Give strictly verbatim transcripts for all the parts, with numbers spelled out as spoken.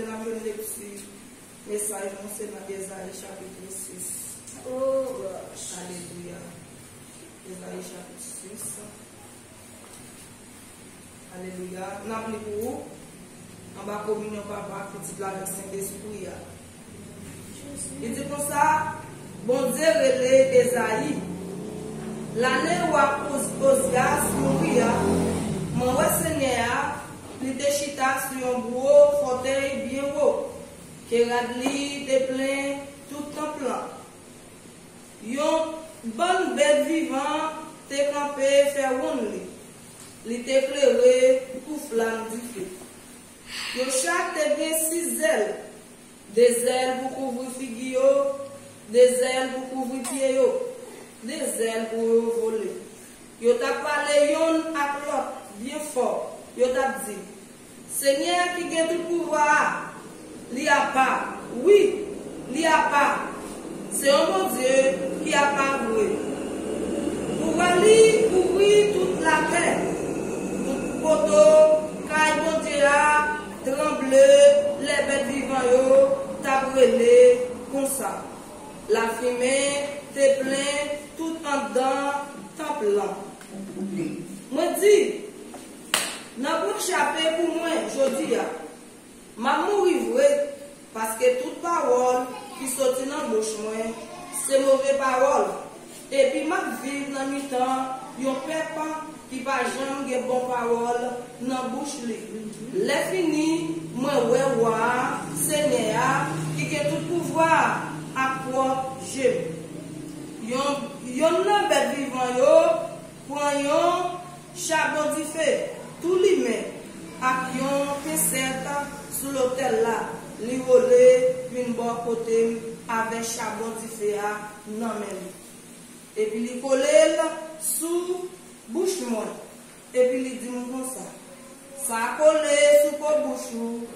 N ap jwenn lekti mesaj nou se nan Ezayi chapit sis. Alelouya. Ezayi chapit sis. Alelouya. N ap li pou ou anba kominyon Papa, Pitit la, avèk Sentespri a. Li di konsa, Bondye rele Ezayi. Lane wa Oz- Ozyas mouri a, mwen wè Senyè a, li te chita sou yon gwo fòtèy byen wo, ke rad li te plen tout tanp lan. Yon bann bèt vivan te kanpe fè wonn li. Li te klere kou flanm dife. Yo chak te gen sis zèl, de zèl pou kouvri figi yo, de zèl pou kouvri pye yo, de zèl pou yo vole. Yo t ap pale youn ak lòt byen fò. Yo t ap di, Senyè ki gen tout pouvwa a, li apa. Wi, li apa. Se yon Bondye ki apa vre. Pouvwa li kouvri tout latè. Tout poto kay Bondye a tranble lè bèt vivan yo t ap rele konsa. Lafimen te plen tout anndan tanp lan. Mwen di, Nan pran chape pou mwen jodi a. M ap mouri vre, paske tout pawòl ki soti nan bouch mwen se move pawòl, epi m ap viv nan mitan yon pèp ki pa janm gen bon pawòl nan bouch li. Lèfini, mwen wè Wa a, Senyè a, ki gen tout pouvwa a, ak pwòp je m. Yon, yonn nan bèt vivan yo pran yon chabon dife tou limen ak yon pensèt sou lotèl la, li wole vin bò kote m avèk chabon dife a nan men li. Epi li kole l sou bouch mwen, epi li di m konsa, Sa kole sou po bouch ou,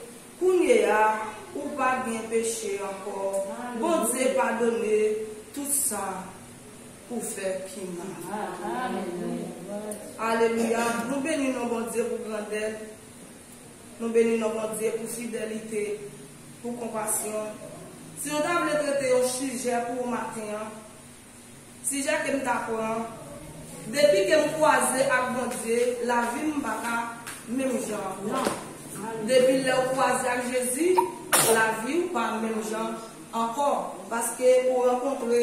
kounye a, ou pa gen peche ankò. Bondye padone tout sa ou fè ki mal. Alelouya. Nou beni non Bondye pou grandè l. Nou beni non Bondye pou fidelite, pou konpasyon. Si nou ta vle trete yon sijè pou maten an, sijè ke m ta pran, depi ke m kwaze ak Bondye, lavi m pa ka menm jan ankò. Depi lè w kwaze ak Jezi, lavi w pa menm jan ankò, paske ou rankontre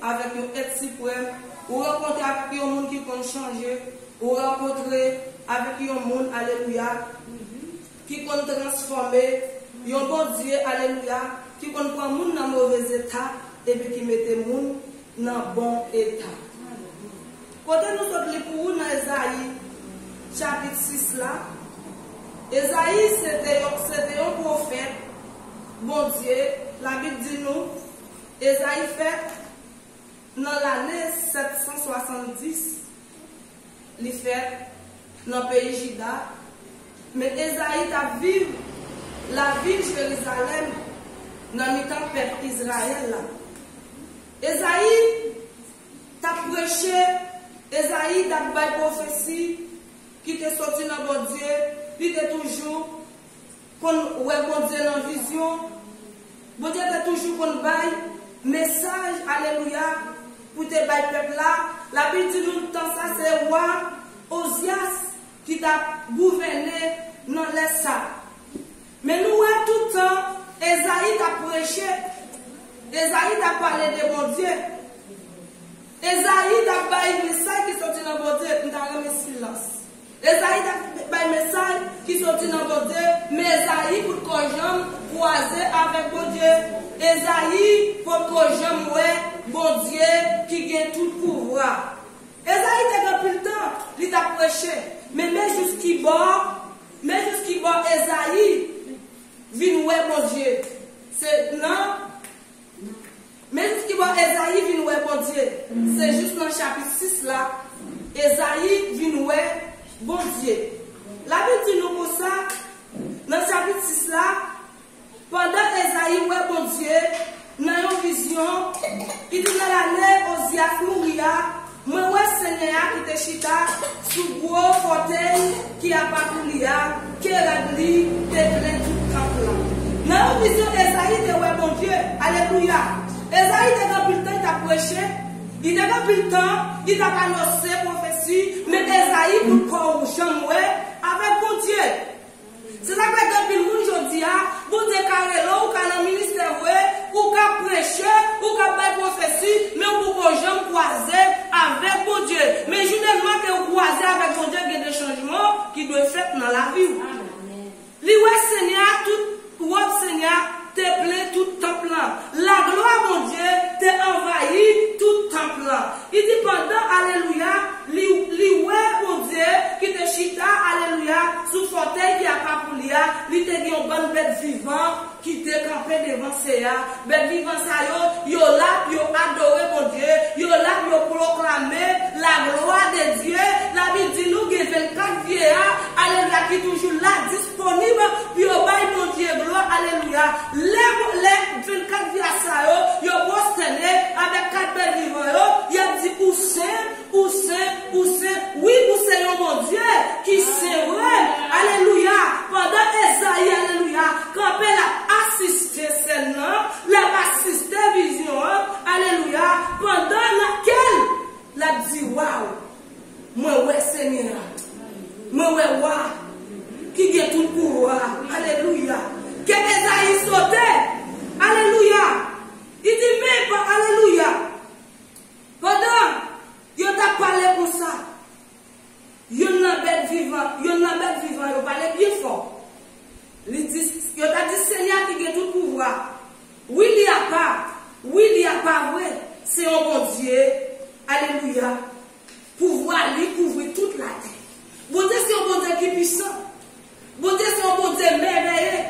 avèk yon èt siprèm, ou rankontre avèk yon moun ki konn chanje, ou rankontre avèk yon moun, alelouya, ki konn transfòme, yon Bondye, alelouya, ki konn pran moun nan move eta epi ki mete moun nan bon eta. Kote nou sot li pou ou nan Ezayi chapit sis la, Ezayi se te yon, se te yon pwofèt Bondye. Labib di nou, Ezayi fèt nan lane sèt san swasanndis, li fèt nan peyi Jida, men Ezayi t ap viv lavil Jerizalèm nan mitan pèp Izrayèl la. Ezayi t ap preche, Ezayi t ap bay pwofesi ki te soti nan Bondye, li te toujou konn wè Bondye nan vizyon. Bondye te toujou konn bay mesaj, alelouya, pou te bay pèp la. Labib di nou tan sa se wa Ozyas ki t ap gouvène nan lè sa. Men nou wè tout tan Ezayi t ap preche, Ezayi t ap pale de Bondye. Ezayi t ap bay mesaj ki soti nan Bondye, m ta renmen silans. Ezayi t ap bay mesaj ki soti nan Bondye, men Ezayi potko janm kwaze avèk Bondye. Ezayi potko janm wè Bondye ki gen tout pouvwa. Ezayi te gen anpil tan, li t ap preche, men men jis ki bò, men jis ki bò Ezayi vin wè Bondye. Se nan Men jis ki bò Ezayi vin wè Bondye. Se jis nan chapit sis la, Ezayi vin wè Bondye. Labib di nou konsa, nan chapit sis la, pandan Ezayi wè Bondye nan yon vizyon, li di nan lane Ozyas mouri a, mwen wè Senyè a ki te chita sou gwo fòtèy ki apa pou li a, ke rad li te plen tout tanp lan. Vizyon Ezayi te wè Bondye. Alelouya. Ezayi te gen anpil tan li t ap preche. Li te gen anpil tan li t ap anonse pwofesi. Men Ezayi, pou kò ou janm wè avèk Bondye. Se sa k fè gen anpil moun jodi a, Bondye ka rele w, ou ka nan ministè vre, ou ka preche, ou ka bay pwofesi, men ou poko janm kwaze avèk Bondye. Men jounèlman ke ou kwaze avèk Bondye, gen de chanjman ki dwe fèt nan lavi w. Li wè Senyè a, tout wòb Senyè a te plen tout tanp lan. Laglwa Bondye te anvayi tout tanp lan. Li di pandan, alelouya, li, li wè Bondye ki te chita, alelouya, sou fòtèy ki apa pou li a, li te gen yon bann bèt vivan ki te kanpe devan Senyè a. Bèt vivan sa yo, yo la pou yo adore Bondye, yo la pou yo pwoklame la gloire de Dieu. Labib di nou gen vennkat vye a, alelouya, ki toujou la, disponib pou yo bay Bondye glwa, alelouya. Lè, lè vennkat vye a sa yo, yo pwostène avèk kat bèt vivan yo, y ap di ou sen, ou sen, ou sen. Wi, ou se yon Bondye ki sen vre. Alelouya. Pandan Ezayi, alelouya, kanpe l ap asiste sèn nan, l ap asiste vizyon an, alelouya. Pandan nan kè l, l ap di, waw, mwen wè Senyè a. Mwen wè Wa ki gen tout pouvwa a. Alelouya. Kè Ezayi sote. Alelouya. Li di, men, pa, alelouya. Pandan yo t ap pale konsa, youn nan bèt vivan, youn nan bèt vivan yo pale byen fò. Li di, yo t ap di Senyè a ki gen tout pouvwa. Wi, li apa. Wi, li apa vre. Se yon Bondye. Alelouya. Pouvwa li kouvri tout latè. Bondye se yon Bondye ki pwisan. Bondye se yon Bondye mèvèye.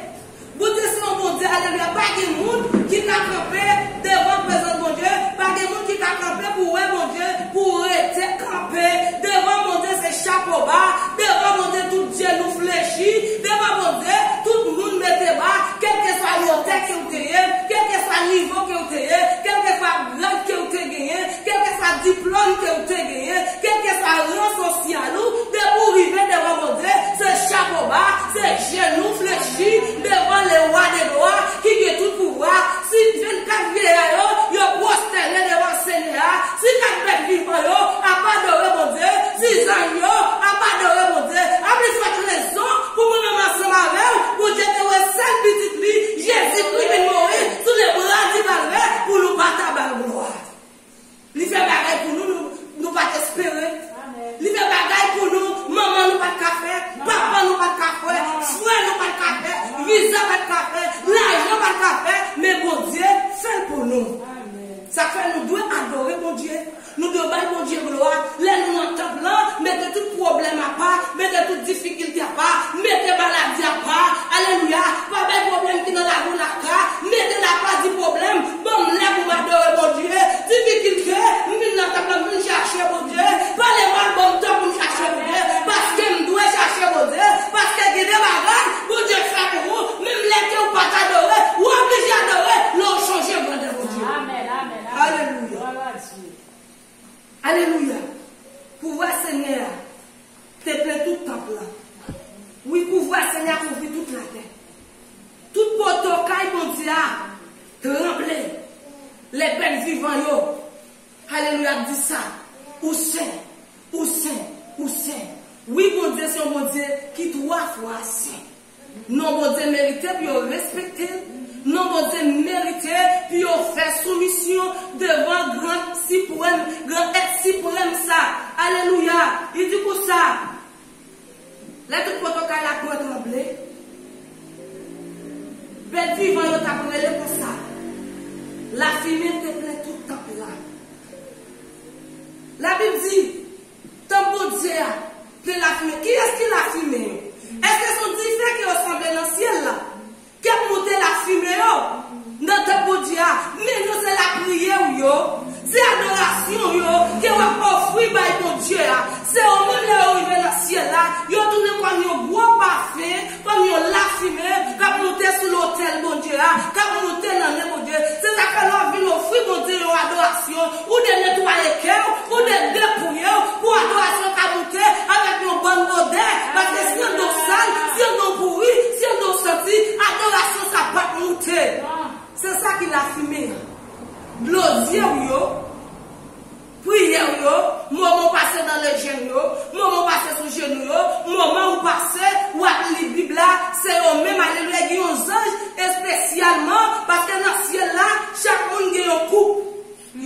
Bondye se yon Bondye, alelouya. Pa gen moun ki ka kanpe devan prezans Bondye. Pa gen moun ki ka kanpe pou wè Bondye, pou rete kanpe devan Bondye. Se chapo ba. Devan Bondye, tout jenou flechi. Devan Bondye, tout moun mete ba. Kèlkeswa wotè ke w te ye, kèlkeswa nivo ke w te ye, kèlkeswa grad ke w te genyen, kèlkeswa diplòm ke w te genyen, kèlkeswa ran sosyal ou, depi w rive devan Bondye, se chapo ba, se jenou flechi devan le wa de lwa ki gen tout pouvwa. Si vennkat vye a yo, yo pwostène devan Senyè a, si kat bèt vivan yo ap adore Bondye, si zang yo ap adore Bondye, a pli fòt rezon pou mwen menm ansanm avè w, Bondye te voye sèl pitit li, Jezikri, vin mouri sou le bra di Kalvè pou nou pa ta ba l glwa. Li fè bagay pou nou, nou, nou pa t espere. Li fè bagay pou nou, manman nou pa t ka fè, papa nou pa t ka fè, frè nou pa t ka fè, viza pa t ka fè, lajan pa t ka fè, men Bondye fè l pou nou. Sa fè nou dwe adore Bondye. Nou dwe bay Bondye glwa. Lè nou nan tanp lan, mete tout pwoblèm apa, mete tout difikilte apa, mete maladi apa. Alelouya. Pa bay pwoblèm ki nan lavi w la ka, mete l apa, di pwoblèm, ban m lè pou m adore Bondye. Difikilte, m vin nan tanp lan, m vin chache Bondye. Pale mal, ban m tan pou m chache Bondye. Paske m dwe chache Bondye. Paske gen de bagay Bondye fè pou ou, menm lè ke w pa t adore, ou oblije adore lè w chonje grandè Bondye. Amèn, amèn, amèn. Alelouya. Glwa a Dye. Alelouya. Pouvwa Senyè a te plen tout tanp lan. Wi, pouvwa Senyè a kouvri tout latè. Tout poto kay Bondye a tranble. Lè bèt vivan yo, alelouya, ap di sa, ou sen, ou sen, ou sen. Wi, Bondye se yon Bondye ki twa fwa sen. Non Bondye merite pou yo respekte l. Non Bondye merite pou yo fè soumisyon devan gran siprèm, gran èt siprèm sa. Alelouya. Li di konsa, lè tout poto kay la pran tranble, bèt vivan yo t ap rele konsa. Lafimen te plen tout tanp lan. Labib di, tanp Bondye a plen lafimen. Kiyès ki lafimen yo? Èske se yon dife ke yo sanble nan syèl la, k ap monte lafimen yo nan tanp Bondye a? Men yo se lapriyè w yo, se adorasyon w yo ke w ap ofri bay Bondye a. Se yo menm lè yo rive nan syèl la, yo tounen kòm yon gwo pafen, kòm yon lafimen k ap monte sou lotèl Bondye a, k ap monte nan men Bondye. Se sa k fè lè w ap vin ofri Bondye yon adorasyon, ou dwe netwaye kè w, ou dwe depouye w pou adorasyon ka monte avèk yon bòn odè lafimen an. Dlo zye w yo, priyè w yo, moman w pase nan lejèn yo, moman w pase sou jenou yo, moman w pase w ap li Bib la, se yo menm, alelouya, gen yon zanj espesyalman, paske nan syèl la, chak moun gen yon koup,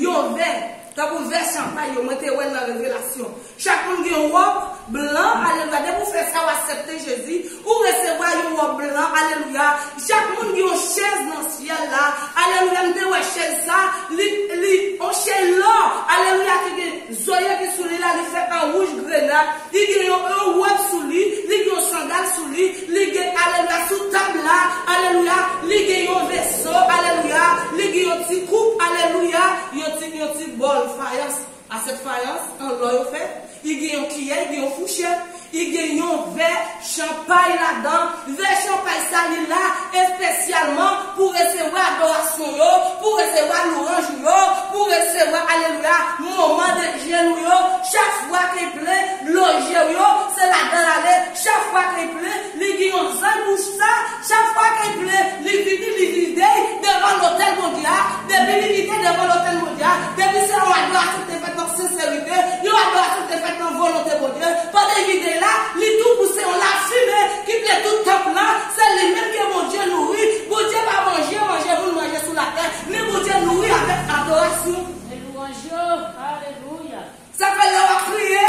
yon vè, tankou vè chanpay yo, mwen te wè l nan Revelasyon. Chak moun gen yon wòb blan, alelouya. Depi w fè sa, w aksepte Jezi, ou resevwa yon wòb blan, alelouya. Chak moun gen yon chèz nan syèl la, alelouya. M te wè chèz sa, li, li, yon chèz lò, alelouya, ki gen zoye ki sou li la, li fèt an wouj grenad, li gen yon, yon wòb sou li, li gen yon sandal sou li, li gen, alelouya, sou tab la, alelouya, li gen yon veso, alelouya, li gen yon ti koup, alelouya, yon ti, yon ti bòl fayans. Asyèt fayans, an lò yo fèt, li gen yon kiyè, li gen yon fouchèt, li gen yon vè chanpay ladan. Vè chanpay sa li la espesyalman pou resevwa adorasyon yo, pou resevwa lwanj ou yo, pou resevwa, alelouya, moman de jèn ou yo. Chak fwa ke plen, dlo je w yo, se ladan l ale. Chak fwa ke plen, li gen yon zanj bouch sa, chak fwa ke plen, li vini, li vide devan lotèl Bondye a. Depi li vide devan lotèl Bondye a, depi se yon adorasyon ki te fèt nan senserite, yon adorasyon ki te fèt nan volonte Bondye, pandan li vide la, li tou pou se yon lafimen ki ple tout tanp lan, se li menm ke Bondye nouri. Bondye pa manje, manje moun manje sou latè, men Bondye nouri avèk adorasyon. Se lwanj yo, alelouya. Sa fè lè w ap kriye,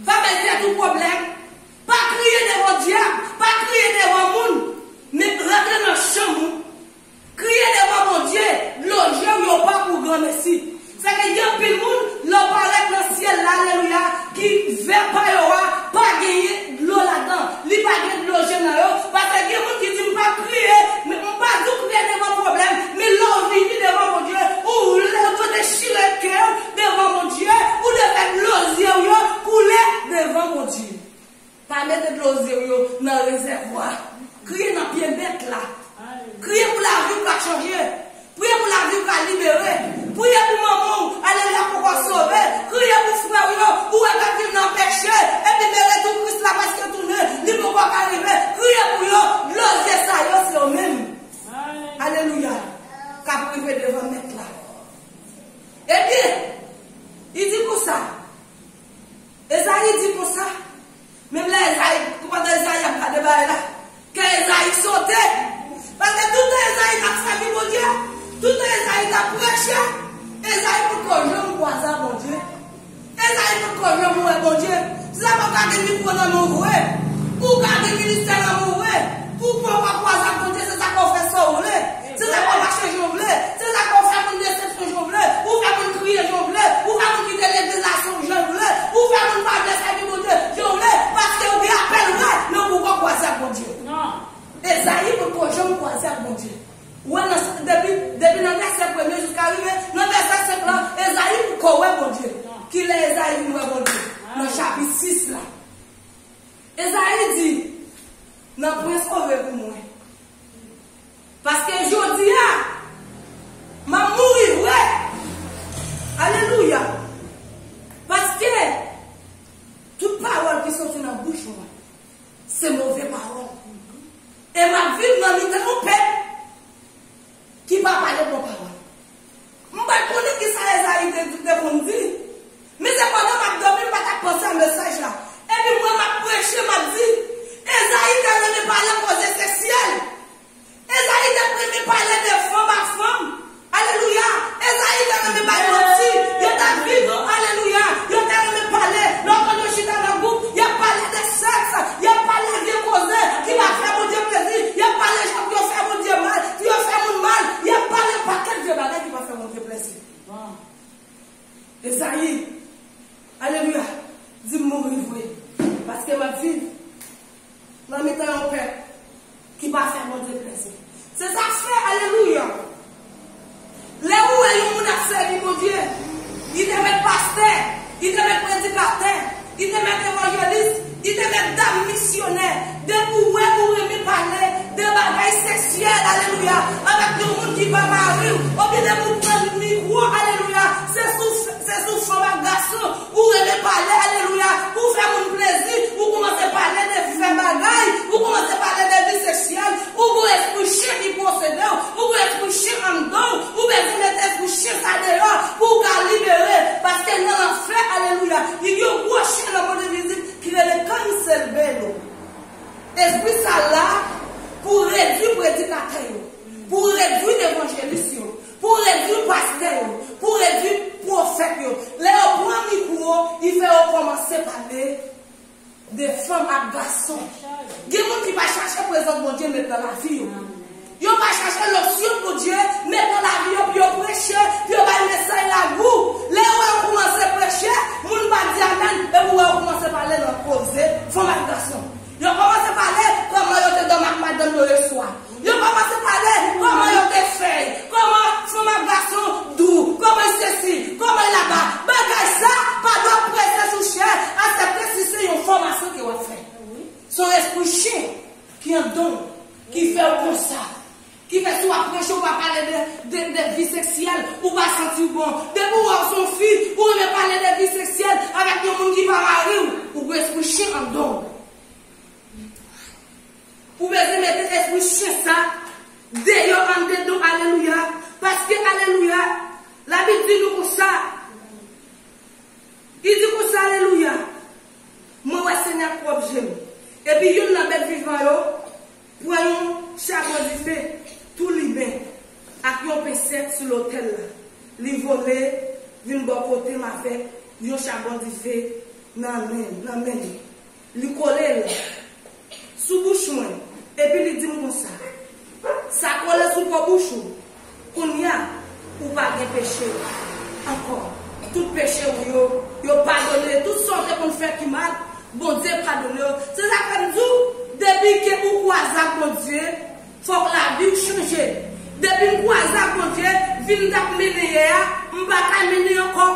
pa bay tèt ou pwoblèm. Pa kriye devan dyab, pa kriye devan moun, men rantre nan chanm ou. Kriye devan Bondye, dlo je w yo pa pou granmesi. Sa ke gen anpil moun, lè w parèt nan syèl la, alelouya, ki vè pa yo a, pa genyen dlo ladan. Li pa gen dlo je nan yo, paske gen moun ki di, "M pa kriye," men m pa di w kriye devan pwoblèm, men lè w vini devan Bondye, ou lè w dwe dechire kè w devan Bondye, ou dwe fè dlo zye w yo koule devan Bondye. Pa mete dlo zye w yo nan rezèvwa. Kriye nan pye Mèt la. Kriye pou lavi w ka chanje. Priye pou lavi w ka libere. Priye pou manman w, alelouya, poko sove. Kriye pou frè w yo, ou wè k ap viv nan peche, epi men retou Kris la prèske tounen, li poko ka rive. Kriye pou yo, dlo zye sa yo, se yo menm. Alelouya. K ap rive devan Mèt la. Ebyen, li di konsa, Ezayi di konsa, menm lè Ezayi, pandan Ezayi ap gade bagay la, kè Ezayi sote. Paske toutan Ezayi t ap sèvi Bondye, toutan Ezayi t ap preche, Ezayi potko janm kwaze ak Bondye. Ezayi potko janm wè Bondye. Se sa fè w ka gen mikwo nan men w vre, ou ka gen ministè nan men w vre, ou poko kwaze ak Bondye, se sa k fè w fè sa w vle. Se sa k fè w mache jan w vle. Se sa k fè w fè moun desepsyon jan w vle. Ou fè moun kriye jan w vle. Ou fè moun kite legliz la jan w vle. Ou fè moun pa vle sèvi Bondye jan w vle. Paske ou gen apèl vre, men ou poko kwaze ak Bondye. Non. Ezayi potko janm kwaze ak Bondye. Ou wè nan, depi, depi nan vèsè premye jiska rive nan vèsè senk lan, Ezayi potko wè Bondye. Non. Kilè Ezayi vin wè Bondye? Nan chapit sis la. Ezayi di, "Nanpwen sove pou mwen. Paske jodi a, m ap mouri vre." Alelouya. Paske tout pawòl ki soti nan bouch mwen, se move pawòl. E m ap viv nan mitan yon pèp ki pa pale bon pawòl. M pa t konnen kisa Ezayi te, te konn di. Men se pandan m ap dòmi, m pa t ap panse a mesaj la. Epi mwen, m ap preche, m ap di, Ezayi te renmen pale koze seksyèl. Ezayi te renmen pale de fanm ak fanm. Alelouya. Ezayi te renmen bay manti. Yo t ap viv, alelouya. Yo te renmen pale. Lè w konn yo chita nan gwoup, y ap pale de sèks, y ap pale vye koze ki pa fè Bondye plezi. Y ap pale jan pou yo fè Bondye mal, pou yo fè moun mal. Y ap pale pakèt vye bagay ki pa fè Bondye plezi. Ezayi, alelouya, di m mouri vre, paske m ap viv nan mitan yon pèp ki pa fè Bondye plezi. Se sa k fè, alelouya. Ou pa pale de, de, de vi seksyèl, ou pa santi w bon. Depi w wè w se yon fi, ou renmen pale de vi seksyèl avèk yon moun ki pa mari w, ou gen espri chen anndan w. Ou bezwen mete espri chen sa deyò anndedan w, alelouya. Paske, alelouya, Labib di nou konsa, li di konsa, alelouya, mwen wè Senyè ak pwòp je m, epi youn nan bèt vivan yo pran yon chabon dife tou limen ak yon pensèt sou lotèl la. Li vole vin bò kote m avèk yon chabon dife nan men, nan men li. Li kole l sou bouch mwen, epi li di m konsa, sa kole sou po bouch ou. Kounye a, ou pa gen peche ankò. Tout peche ou yo, yo padone. Tout sa w te konn fè ki mal, Bondye padone yo. Se sa k fè m di w, depi ke ou kwaze ak Bondye, fòk lavi w chanje. Depi m kwaze ak Bondye, vi m t ap mennen yè a, m pa ka mennen ankò.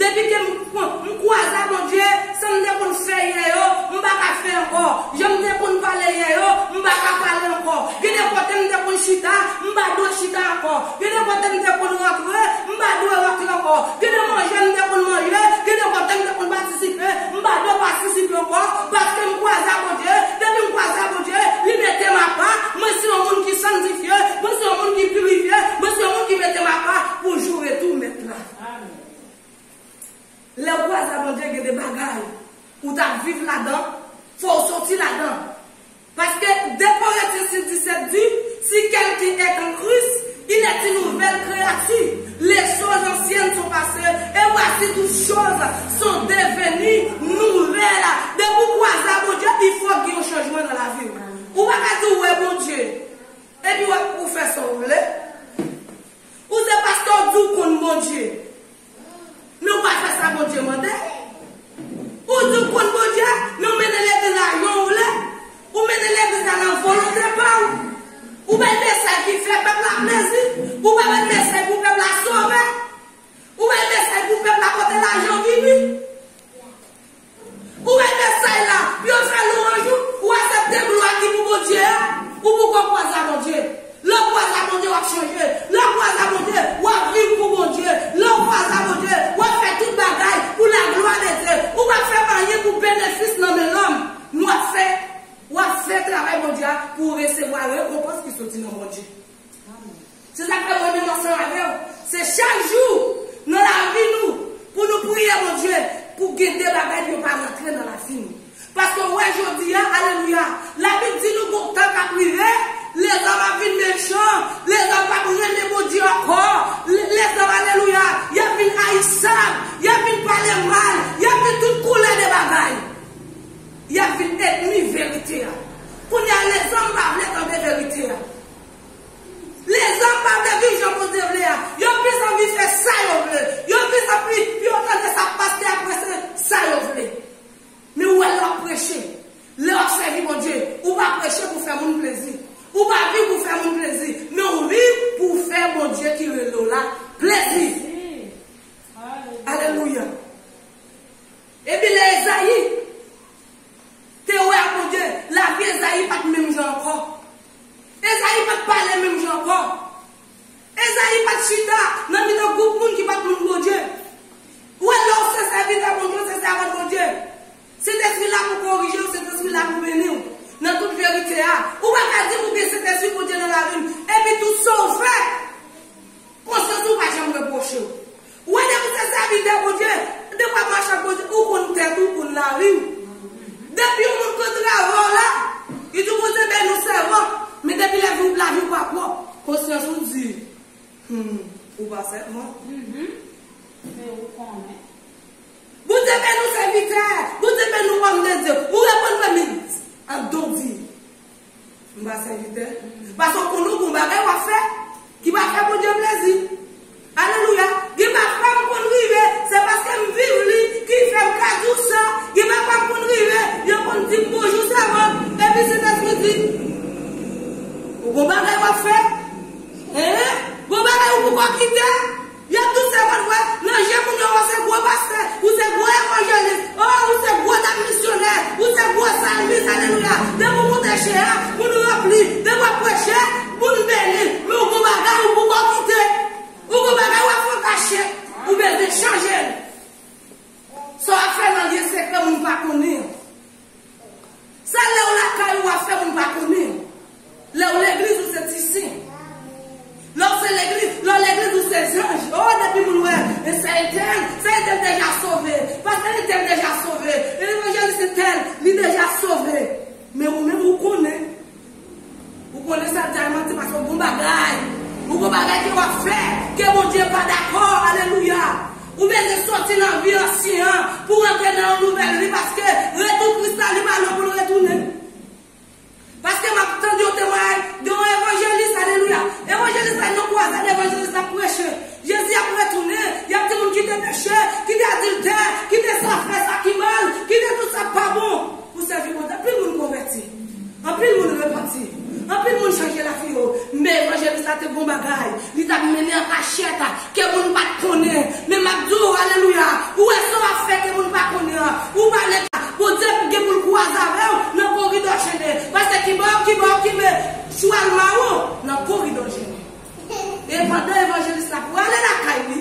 Depi ke m, m kwaze ak Bondye, sa m te konn fè yè yo, m pa ka fè ankò. Jan m te konn pale yè yo, m pa ka pale ankò. Gen de kote m te konn chita, m pa dwe chita ankò. Gen de kote m te konn rantre, m pa dwe rantre ankò. Gen de manje m te konn manje, gen de kote m te konn patisipe, m pa dwe patisipe ankò, paske m kwaze ak Bondye. Depi m kwaze ak Bondye, li mete m apa, mwen se yon moun ki sanntifye, mwen se yon moun ki pirifye, mwen se yon moun ki mete m apa pou jou retou Mèt la. Lè w kwaze ak Bondye, gen de bagay ou t ap viv ladan, fò w soti ladan. Paske de Korentyen sis disèt di, si quelqu'un est en Christ, il est une nouvelle créature. Les choses anciennes sont passées, et voici toutes choses sont devenues nouvelles. Depi w kwaze ak Bondye, il faut gen yon chanjman nan lavi w. Ou pa ka di w wè Bondye, epi w ap, ou fè sa w vle. Ou se pastè, w di w konn Bondye. Men w pa fè sa Bondye mande. Ou di w konn Bondye, men w mennen legliz la jan w vle. Ou mennen legliz la nan volonte pa w. Ou bay mesaj ki fè pèp la plezi. Ou pa bay mesaj pou pèp la sove. Ou bay mesaj pou pèp la pote lajan vini. Ou bay mesaj la, pou yo fè lwanj ou, ou aksepte glwa ki pou Bondye a, ou poko kwaze ak Bondye. Lè w kwaze ak Bondye, w ap chanje. Lè w kwaze ak Bondye, w ap viv pou Bondye. Lè w kwaze ak Bondye, w ap fè tout bagay pou la gloire de Dieu. Ou p ap fè anyen pou benefis nan men lòm. Men w ap fè, w ap fè travay Bondye a pou w resevwa rekonpans ki soti nan Bondye. Se sa k fè mwen menm ansanm avè w, se chak jou nan lavi nou pou nou priye Bondye pou gen de bagay pou yo pa rantre nan lavi nou. Paske w wè jodi a, alelouya, Labib di nou gon tan k ap rive, lèzòm ap vin mechan, lèzòm p ap renmen Bondye ankò, lè-, lèzòm, alelouya, y ap vin ayisab, y ap vin pale mal, y ap vin tout koulè de bagay. Y ap vin ènmi verite a. Kounye a, lèzòm pa vle tande verite a. Lèzòm pa vle viv jan Bondye vle a. Yo plis anvi fè sa yo vle. Yo plis anvi pou yo tande sa pastè a preche, sa yo vle. Men ou wè lè w ap preche, lè w ap sèvi Bondye, ou pa preche pou fè moun plezi. Ou pa viv pou fè moun plezi. Men ou viv pou fè Bondye ki rele w la plezi. Alelouya. Epi lè Ezayi te wè ak Bondye, lavi Ezayi pa t menm jan ankò. Ezayi pa t pale menm jan ankò. Ezayi pa t chita nan mitan gwoup moun ki pa t konn Bondye. Ou wè, lè w se sèvitè Bondye, w se sèvant Bondye. Sentespri la pou korije w, Sentespri la pou beni w nan tout verite a. Ou pa ka di m ou gen Sentespri Bondye nan lavi m, epi tout sa w fè, konsyans ou pa janm repwoche w. Ou wè, depi w se sèvitè Bondye, depi w ap mache ak Bondye, ou konn tèt ou, ou konn lavi w. Depi yon moun kontre avè w la, li di w Bondye beni w sèvant, men depi lavi w, lavi w pa pwòp, konsyans ou di, hmm, ou pa sèvant. Mhm. Men ou konnen. Bondye beni w sèvitè, Bondye beni w òm de Dye, ou reponn mwen, men anndan w di, m pa sèvitè. Paske w konnen w gon bagay w ap fè ki pa fè Bondye plezi. Alelouya. Gen pafwa m konn rive, se paske m viv li ki fè m ka di w sa. Gen pafwa m konn rive, yo konn di m bonjou sèvant, epi Sentespri di, ou gon bagay w ap fè. Hein? Gon bagay ou poko kite. Y ap tou sèvant vre, nan je moun yo, ou se gwo pastè, ou se gwo evanjelis, o, ou se gwo dam misyonè, ou se gwo salmis, alelouya. Depi w monte chen an, moun ranpli, depi w ap preche, moun beni, men ou gon bagay, Sè entèl, sè entèl deja sove. Pastè entèl deja sove. Evanjelis entèl, li deja sove. Men ou menm ou konnen. Ou konnen sa l di a manti paske w gon bagay. Ou gon bagay ke w ap fè, ke Bondye pa dakò. Alelouya. Ou bezwen soti nan vi ansyen an pou w antre nan yon nouvèl vi paske retou Kris la li pa lwen pou l retounen. Paske m ap tande yon temwayaj de yon evanjelis, alelouya. Evanjelis la nan kwazad, evanjelis la ap preche. Jezi ap retounen, y ap di moun kite peche, kite adiltè, kite sa fè, sa ki mal, kite tout sa k pa bon. Pou sèvi Bondye, anpil moun konvèti. Anpil moun repanti. Anpil moun chanje lavi yo. Men evanjelis la te gon bagay. Li t ap mennen an kachèt, ke moun pa t konnen. Men m ap di w, alelouya, ou wè sa w ap fè ke moun pa konnen an. Ou pa nèk la. Bondye gen pou l kwaze avè w nan koridò jennen. Pastè ki bò, ki bò, ki bò, chwal mawon nan koridò jennen. E pandan evanjelis la prale lakay li,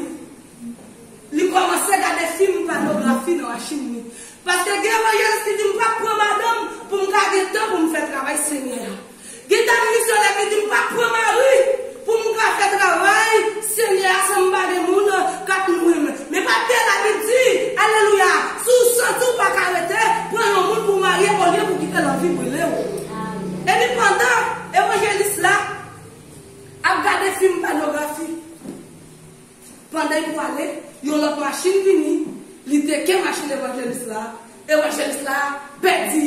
li kòmanse gade fim pònografi nan machin li. Paske gen evanjelis ki di, "M p ap pran madanm pou m ka gen tan pou m fè travay Senyè a." Gen dam misyonè ki di, "M p ap pran mari pou m ka fè travay Senyè a san m pa gen moun k ap nouri m." Men pa byen Labib di, alelouya, si w santi w pa ka rete, pran yon moun pou w marye olye pou kite lanvi brile w. Epi pandan evanjelis la ap gade fim pònografi, pandan l prale, yon lòt machin vini, li teke machin evanjelis la, evanjelis la pèdi.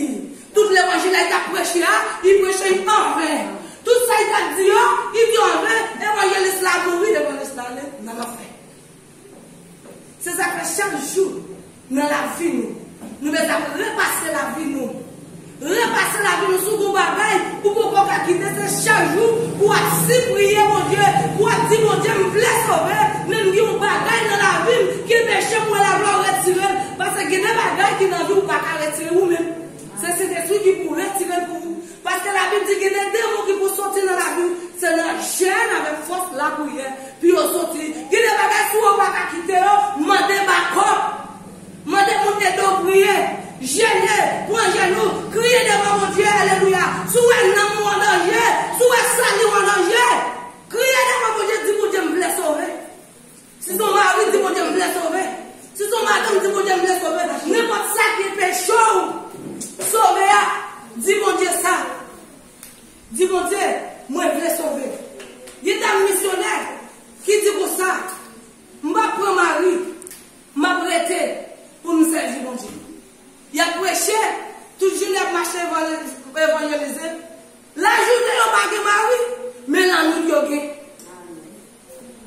Tout levanjil la li t ap preche a, li preche li anven. Tout sa li t ap di yo, li di yo anven, evanjelis la mouri, evanjelis la ale nan lanfè. Se sa k fè chak jou nan lavi nou, nou bezwen ap repase lavi nou. Repase lavi nou sou bon bagay ou poko ka kite, se chak jou pou w ap sipriye Bondye, pou w ap di, "Bondye, m vle sove, men m gen yon bagay nan lavi m ki enpeche m wè lavwa w retire l." Paske gen de bagay ki nan vi w pa ka retire ou menm. Se Sentespri ki pou retire l pou ou. Paske Labib di gen de demon ki pou soti nan lavi w. Se nan jèn avèk fòs lapriyè pou yo soti. Gen de bagay si w pa ka kite yo, mande bakòp. Mande moun ede w priye. Jene, pran jenou, kriye devan Bondye, alelouya. Si w wè nanm ou an danje, si w wè sali w an danje, kriye devan Bondye, di Bondye, "M vle sove." Si se yon mari, di Bondye, "M vle sove." Si se yon madanm, di Bondye, "M vle sove." Nenpòt sa ki enpeche w sove a, di Bondye sa. Di Bondye, "Mwen vle sove." Gen dam misyonè ki di konsa, "M p ap pran mari, m ap rete pou m sèvi Bondye." Y ap preche, tout jounen y ap mache evanjelize. Lajounen yo pa gen mari, men lannwit yo gen.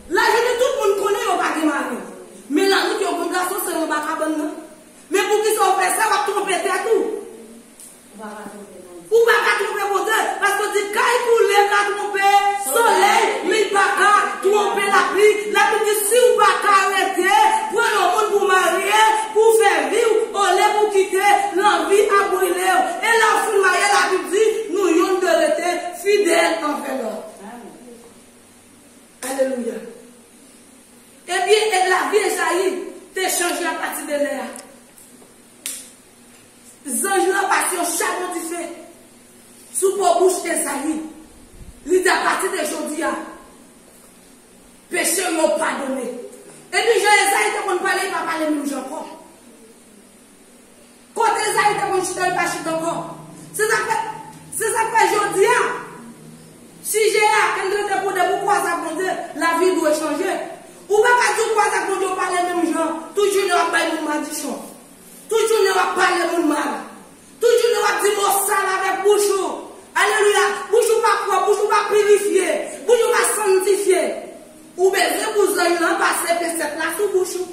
Lajounen tout moun konnen yo pa gen mari, men lannwit yo gen gason se anba kabann nan. Men poukisa w fè sa, w ap twonpe tèt ou. Ou pa ka twonpe Bondye, paske w di kay koule ka twonpe solèy, men li pa ka twonpe lapli. Lapli di si w pa ka rete, pran yon moun pou w marye, pou w fè vi w, olye pou w kite lanvi ap brile w. E lè w fin marye, Labib di nou yonn dwe rete fidèl anvè lòt. Alelouya. Ebyen, e lavi Ezayi te chanje apati de lè a. Zanj lan pase yon chabon dife sou po bouch Ezayi. Li di, "Apati de jodi a, peche yo padone." Epi jan Ezayi te konn pale, li pa pale menm jan ankò. Kote Ezayi te konn chita, li pa chita ankò. Se sa k fè, se sa k fè jodi a, sijè a, ke n trete pou de pou kwaze ak Bondye, lavi dwe chanje. Ou pa ka di w kwaze ak Bondye, w pale menm jan. Tout jounen w ap bay moun madichon. Tout jounen w ap pale moun mal. Tout jounen w ap di mo sal avèk bouch ou. Alelouya. Bouch ou pa pwòp, bouch ou pa pirifye, bouch ou pa sanntifye. Ou bezwen pou zanj lan pase pensèt la sou bouch ou.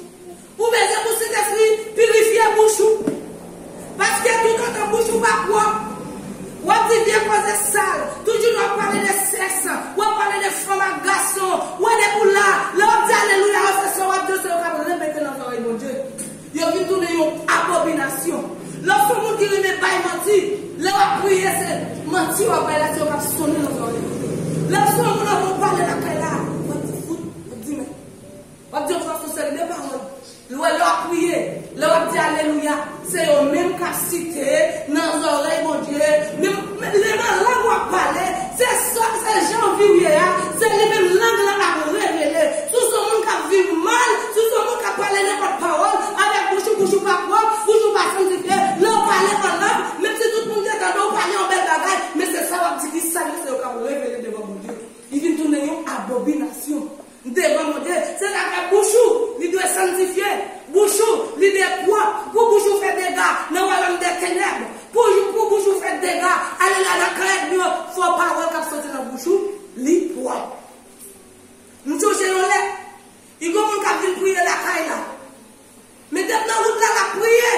Ou bezwen pou Sentespri pirifye bouch ou. Paske toutotan bouch ou pa pwòp, w ap di vye koze sal. Tout jounen w ap pale de sèks, w ap pale de fanm ak gason. W ap de pou la, lè w ap di alelouya, yo se sa w ap di, se yo k ap repete nan zòrèy Bondye. Yo vin tounen yon abominasyon. Lè w se yon moun ki renmen bay manti, lè w ap priye, se manti w ap bay la, se yo k ap sonnen nan zòrèy. Lè w se yon moun anvan w pale lakay la, w ap di fout, w ap di men. W ap di yon fason seri de pawòl. Lè w ap priye, lè w ap di alelouya, se yo menm k ap site nan zòrèy Bondye. Men, men lè nan lang w ap pale, se sa, se jan vi w ye a, se li menm lang lan ap revele. Si w se yon moun k ap viv mal, si w se yon moun Abobinasyon devan Bondye. Se sa k fè bouch ou, li dwe sanntifye. Bouch ou, li dwe pwòp. Pou bouch ou fè dega nan wayòm dè tenèb, pou, pou bouch ou fè dega, alelouya, nan kay ènmi yo, fò pawòl k ap soti nan bouch ou, li pwòp. M sonje yon lè, li gon moun k ap vin priye lakay la. Men depi nan wout la, l ap priye.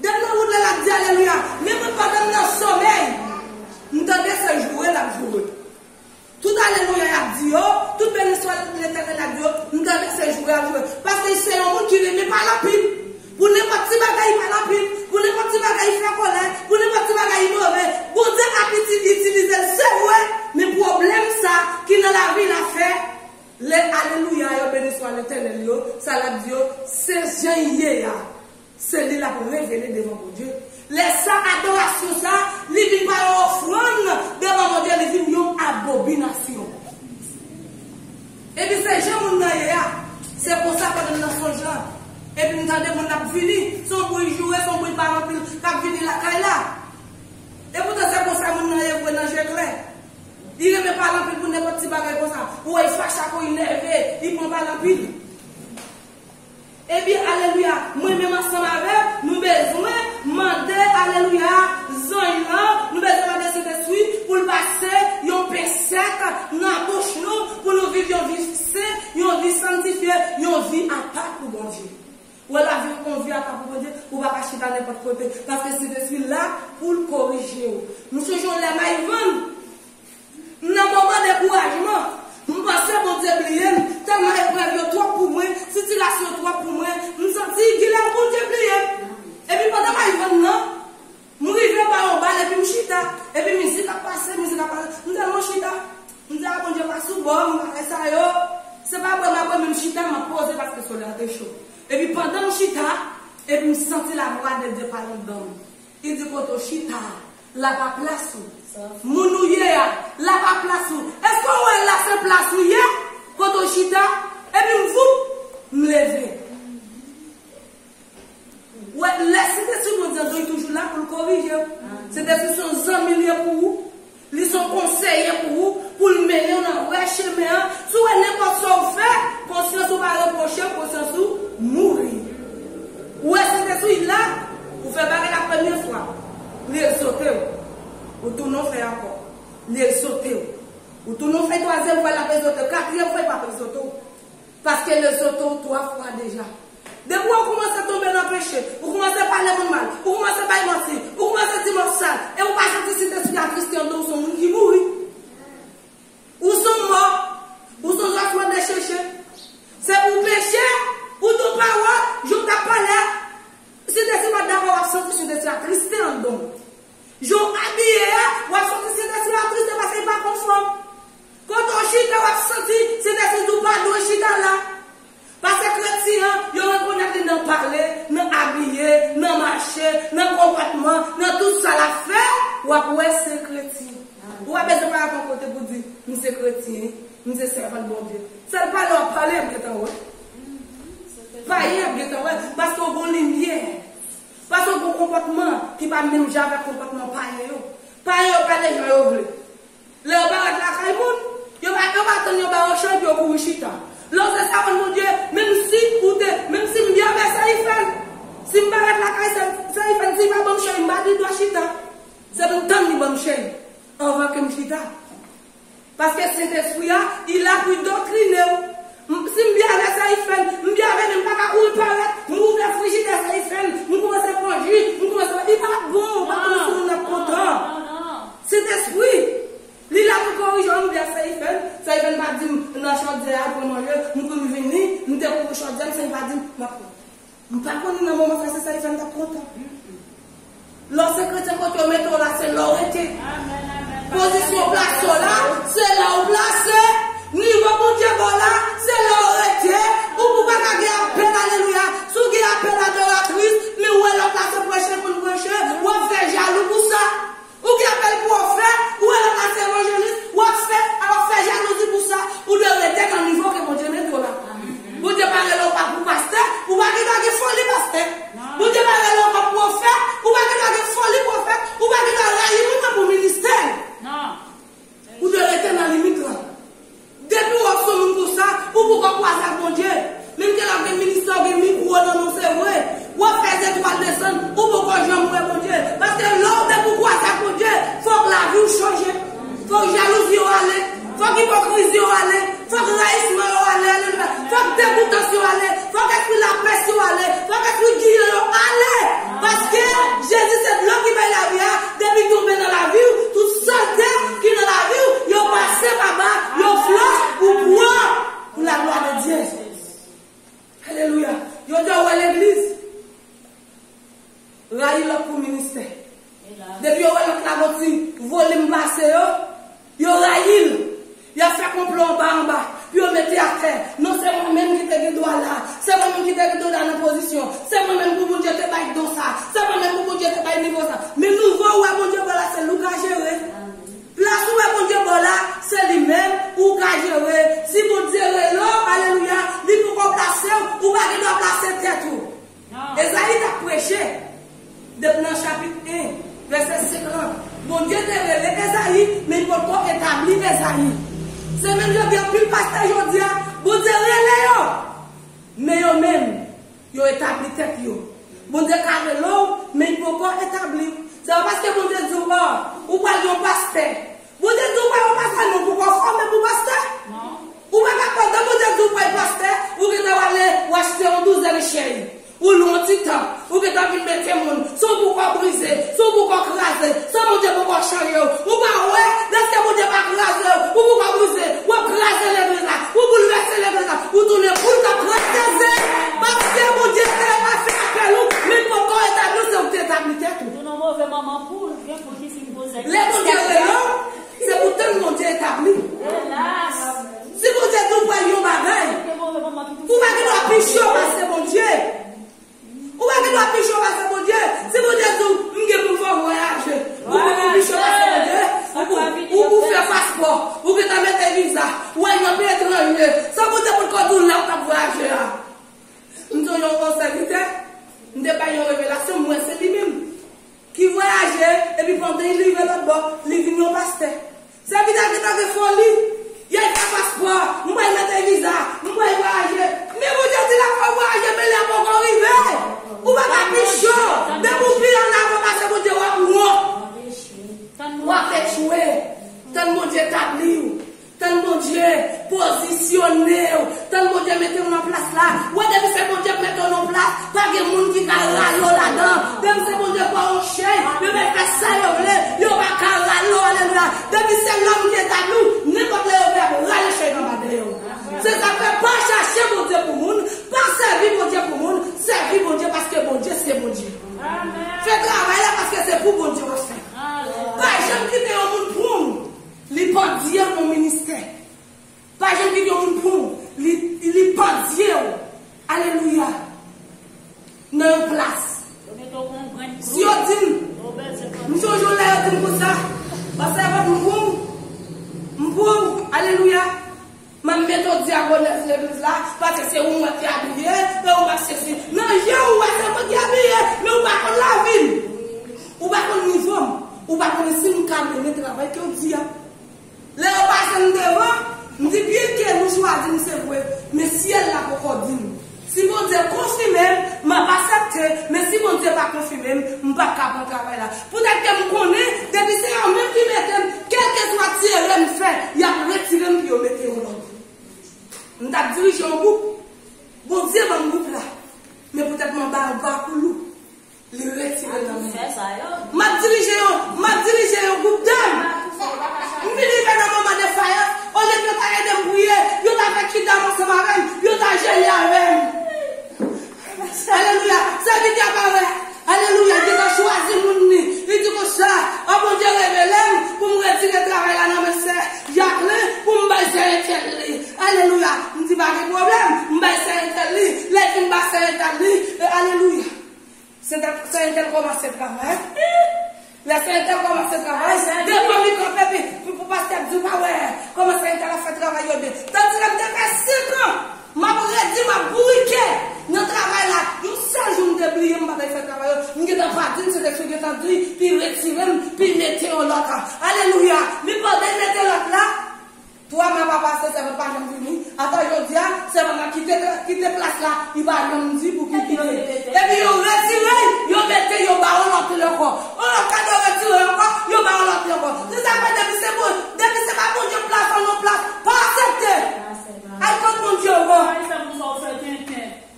Depi nan wout la, l ap di alelouya. Men mwen, pandan m nan somèy, m tande se joure l ap joure. Tout alelouya y ap di yo, tout beniswa Letènèl y ap di yo, m tande se joure y ap joure. Paske se yon moun ki renmen pale anpil. Pou nenpòt ti bagay, li pale anpil. Pou nenpòt ti bagay, li fè kòlè. Pou nenpòt ti bagay, li move. Bondye ap iti-, itilize l, se vre, men pwoblèm sa ki nan lavi l ap fè. Lè alelouya yo, beniswa Letènèl yo, sa l ap di yo, se jan l ye a. Se li l ap revele devan Bondye. Lè sa, adorasyon sa, li vin pa yon ofrann devan Bondye, li vin yon abobinasyon. Epi se jan moun nan ye a, se konsa pandan m nan sonj lan. Epi m tande moun ap vini, se yon bri joure, se yon bri pale anpil k ap vini lakay la. Epoutan se konsa moun nan ye vre nan je klè. Li renmen pale anpil pou nenpòt ti bagay konsa. Ou wè, li fache ak ou, li nève, li pran pale anpil. Ebyen, alelouya, mwen menm ansanm avè w, nou bezwen mande, alelouya, zanj lan, nou bezwen mande Sentespri pou l pase yon pensèt nan bouch nou, pou nou viv yon vi sen, yon vi sanntifye, yon vi apa pou Bondye. Ou wè, lavi yon vi apa pou Bondye, ou pa ka chita nenpòt kote, paske Sentespri la pou l korije w. M sonje yon lè Mayivann, m nan moman dekourajman. M panse Bondye bliye m. Tèlman eprèv yo twòp pou mwen, sitilasyon yo twòp pou mwen. M santi genlè Bondye bliye m. Epi pandan m al jwenn nan, m rive ba yon bal epi m chita. Epi mizik ap pase, mizik ap pase. M tèlman chita. M di, "A, Bondye pa sou bò m, bagay sa yo." Se pa bwè m ap bwè, men m chita, m ap poze paske solèy la te cho. Epi pandan m chita, epi m santi lavwa de Dye pale anndan m. Li di, "Kote w chita a, la pa plas ou. Moun ou ye a, la pa plas ou. Èske w wè la se plas ou ye? Kote w chita?" Epi m voup, m leve. Wè, lè Sentespri Bondye anndan w, li toujou la pou l korije w. Sentespri se yon zanmi l ye pou ou. Li se yon konseye pou ou, pou l mennen w nan vrè chemen an. Si w wè nenpòt sa w fè, konsyans ou pa repwoche w, konsyans ou mouri. Ou wè Sentespri la, ou fè bagay la premye fwa, li egzote w. Ou tounen w fè ankò, li egzote w. Ou tounen w fè twazyèm fwa, l ap egzote w. Katriyèm fwa, li p ap egzote w. Paske l egzote w twa fwa deja. Depi w kòmanse tonbe nan peche, ou kòmanse pale moun mal, ou kòmanse bay manti, ou kòmanse di mò sal, e ou pa santi Sentespri a triste anndan w, se yon moun ki mouri. Ou se yon mò, ou se yon zòswè decheche. Se pou peche, ou di yon pawòl, jan w t ap pale a, Sentespri pa t dakò, w ap santi Sentespri a triste anndan w. Jan w abiye a, w ap santi Sentespri a triste paske li pa konfòm. Kote w chita, w ap santi Sentespri di w pa dwe chita la. Paske kretyen an, yo rekonèt li nan pale, nan abiye, nan mache, nan konpòtman, nan tout sa l ap fè, w ap wè se kretyen. Ou pa bezwen parèt yon kote pou di, "M se kretyen, m se sèvant Bondye." Sèl pale w ap pale, y ap gentan wè. Payen y ap gentan wè, paske w gon limyè. Paske w gon konpòtman ki pa menm jan avèk konpòtman payen yo. Payen yo pale jan yo vle. Lè yo parèt lakay moun, yo pa, yo pa tann yo ba yo chan epi yo kouri chita. Lè w se sèvant Bondye, menm si ou te, menm si m byen avè Seyifèn, si m parèt lakay Seyifèn, si l pa ban m chay, m pa gen dwa chita. Se pou m tann li ban m chay anvan ke m chita. Paske Sentespri a, li la pou l doktrine w. M, si m byen avè Seyifèn, m byen avè li, m pa ka kouri parèt, m ouvè frijidè Seyifèn, m kòmanse pran ji, m kòmanse, li pa bon, ou pa konn si moun ap kontan. Sentespri, li la pou korije w, m byen Seyifèn, Seyifèn pa di m nan chodyè a, pran manje, m kouri vini, m te kouri chodyè, m, Seyifèn pa di m, m ap pran. M pa konnen nan moman sa se sa ki fè m t ap kontan. Lè w se kretyen, kote yo mete w la, se la w rete. Pozisyon plase w la, se la w plase. Nivo Bondye ba w la, se la w rete. Ou, ou pa ka gen apèl, alelouya. Si w gen apèl adoratris, men w wè lòt la se preche pou l preche, w ap fè jalou pou sa. Ou gen apèl pwofèt, ou wè lòt la se evanjelis, w ap fè, w ap fè jalouzi pou sa, ou dwe rete nan nivo ke Bondye mete w la. Bondye pa rele w pa pou pastè, ou pa gen dwa gen foli pastè. Bondye pa rele w pa pwofèt, ou pa gen dwa gen foli pwofèt, ou pa gen dwa rayi moun nan pou ministè. Ou dwe rete nan limit lan. Yon plan anba anba, pou yo mete atè. Non, se mwen menm ki te gen dwa la. Se mwen menm ki te gen dwa nan pozisyon. Se mwen menm pou Bondye te bay don sa. Se mwen menm pou Bondye te bay nivo sa. Men nivo ou wè Bondye ba w la, se li w ka jere. Plas ou wè Bondye ba w la, se li menm ou ka jere. Si Bondye rele w, alelouya, li poko plase w, ou pa gen dwa plase tèt ou. Ezayi t ap preche depi nan chapit en, vèsè senk lan. Bondye te rele Ezayi, men li potko etabli Ezayi. Se menm jan gen anpil pastè jodi a, Bondye rele yo, men yo menm, yo etabli tèt yo. Bondye ka rele w, men li poko etabli w. Se pa paske Bondye di w, o, ou pral yon pastè. Bondye di w pa yon pastè, non, pou w fòme pou pastè. Ou pa ka pandan Bondye di w pa yon pastè, ou gentan w ale, w achte yon douzèn chèy. Ou lwe yon ti tanp, ou gentan vin mete moun. Se w pou kò brize, se w pou kò kraze, se Bondye pou kò chanje w. Ou pa wè, dèske Bondye pa kraze w, ou pou kò brize, w ap kraze legliz la, ou boulvèse legliz la, ou tounen poul k ap kraze zèl, paske Bondye te pa fè apèl ou, men poko etabli w, se ou ki te etabli tèt ou. Ou nan move manman poul. Lè Bondye rele w, se pou tann Bondye etabli w. Si Bondye di w pral yon bagay, ou pa gen dwa pi cho pase Bondye. Ou pa gen dwa pi cho pase Bondye. Si Bondye di w, m gen pou m fè w vwayaje, ou pou pi cho pase Bondye. Ou pou, ou pou fè paspò, ou gentan mete viza, ou al nan peyi etranje. Sa Bondye potko di w lè w t ap vwayaje a. M sonje yon, yon sèvitè, m te bay yon revelasyon, m wè se li menm ki vwayaje, epi pandan li rive lòt bò, li vin yon pastè. Sèvitè a gentan gen foli, y al fè paspò, m pral mete viza, m pral vwayaje. Men Bondye di l ap fè w vwayaje, men lè a poko rive. Ou pa ka pi cho, depi w pi annavan pase Bondye, w ap wont. W ap echwe. Tann Bondye tabli w. Tann Bondye pozisyone w. Tann Bondye mete w nan plas la. Ou wè, depi se Bondye k mete w nan plas, pa gen moun ki ka rale w ladan. Depi se Bondye k ba w yon chèn, yo mèt fè sa yo vle, yo pa ka rale w, alelouya. Depi se lòm ki etabli w, nenpòt lè yo vle ap rale chèn anba dèyè w. Se sa k fè, pa chache Bondye pou moun, pa sèvi Bondye pou moun, sèvi Bondye paske Bondye se Bondye. Fè travay la paske se pou Bondye w ap fè. Pa janm kite yon moun pran w. Li pandye nan ministè. Pa janm kite yon moun pran w. Li, li pandye w. Alelouya. Nan yon plas. Si yo di m, m sonje yon lè yo di m konsa, pastè Evans, m pran w. M pran w. Alelouya. M ap mete w dyakonès legliz la, paske se ou m wè ki abiye, e ou m ap sesi. Nan je w, ou wè se mwen ki abiye, men ou pa konn lavi m. Ou pa konn nivo m. Ou pa konnen si m ka mennen travay ke w di a. Lè yo pase m devan, m di, byen ke nou chwazi m, se vre, men syèl la poko di m. Si Bondye konfime m, m ap aksepte, men si Bondye pa konfime m, m p ap ka pran travay la. Poutèt ke m konnen, depi se yo menm ki mete m, kèlkeswa ti erè m fè, y ap retire m pou yo mete yon lòt. M t ap dirije yon gwoup, Bondye ban m gwoup la, men poutèt m anba yon pakou lou, li retire l nan men m. M ap dirije yon, m ap dirije yon gwoup dam. M vin rive nan moman defayans, olye pou yo ta ede m priye, yo ta fè kidam ansanm avè m, yo ta jene avè m. Alelouya. Sèvitè a pa wè. Alelouya. Li te chwazi moun li. Li di konsa, o Bondye revele m pou m retire travay la nan men sè Jacqueline, pou m bay sè entèl li. Alelouya. M di pa gen pwoblèm. M bay sè entèl li. Lè l fin ba sè entèl li, e, alelouya. Sè entèl, sè entèl kòmanse travay. Lè sè entèl kòmanse travay, devan li kanpe, pi, pou, pou pastè di w pa wè kòman sè entèl ap fè travay yo byen. Tandis ke m te fè senk an, m ap redi, m ap bourike nan travay la. Yon sèl jou m te bliye, m pa t al fè travay yo. M gentan pa di l, Sentespri gentan di, pi retire m, pi mete yon lòt. Alelouya. Men pandan l mete lòt la, twa mwa pa pase, sèvant pa janm vini. Ata jodi a, sèvant la kite, kite plas la, li pa janm di pou ki kite. Epi yo retire, yo mete, yo ba yon lòt li ankò. Yon lòt kado retire ankò, yo ba yon lòt li ankò. Se sa k fè depi se bon, depi se pa Bondye k plas ou nan plas, pa aksepte. Al kot Bondye ou.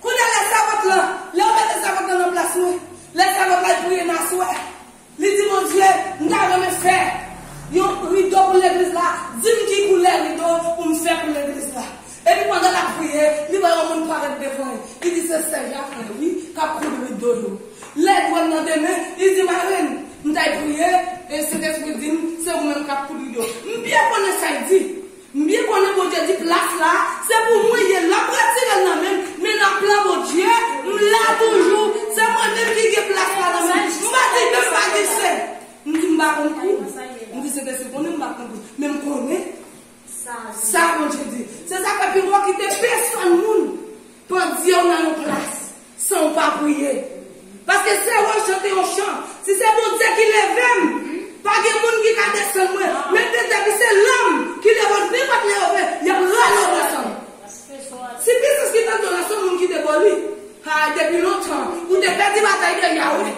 Kounye a lè sèvant lan, lè yo mete sèvant lan nan plas mwen, lè sèvant la ap priye nan aswè. Li di, Bondye, m ta renmen fè yon rido pou legliz la. Di m ki koulè rido pou m fè pou legliz la. Epi pandan l ap priye, li wè yon moun parèt devan li. Li di, se sè Jacqueline, wi, k ap koud rido yo. Lè l wè m nan demen, li di, Marenn, m t al priye, e Sentespri di m, se ou menm k ap koud rido. Di plas la, se pou mwen ye. L ap retire l nan men m, men nan plan Bondye, m la toujou. Se mwen menm ki gen plas la nan men m. M pa di ke m pa gen sè. M di m pa konn kou. M di Sentespri konnen m pa konn kou. Men m konnen sa Bondye di. Se sa k fè pi bon kite pèsonn moun pandye w nan yon plas san w pa priye. Paske se w chante yon chan. Si se Bondye ki leve m, pa gen moun ki ka desann mwen. Men depi se lòm ki leve m, nenpòt lè yo vle, y ap rale w desann. Si pisans ki tande w la se yon moun ki te bò li, ay, depi lontan, ou te pèdi batay de Yahweh.